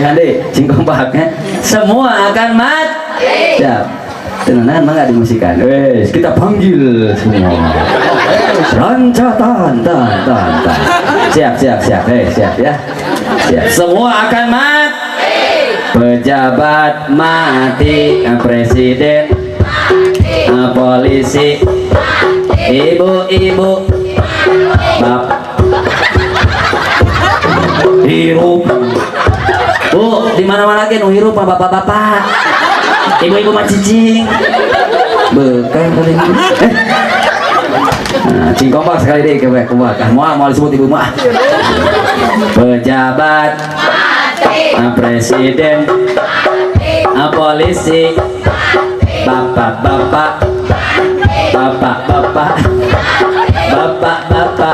Masihan deh, cing kompak ya. Semua akan mati. Siap. Tenang, mah nggak dimusikan. Wes, kita panggil semua. Rancatan, tan, tan, tan. Siap, siap, siap. Hei, siap ya. Siap. Semua akan mati. Pejabat mati, presiden, polisi, ibu-ibu, bapak, hirup. Bu, di mana-mana lagi nu hirup mah bapak-bapak. Ibu-ibu mah cicing. Bekal kali ini. Eh. Nah, cing kompak sekali deh ke kompak. Ah, mau mau disebut ibu mah. Pejabat, presiden, polisi, bapak-bapak, bapak-bapak, bapak-bapak.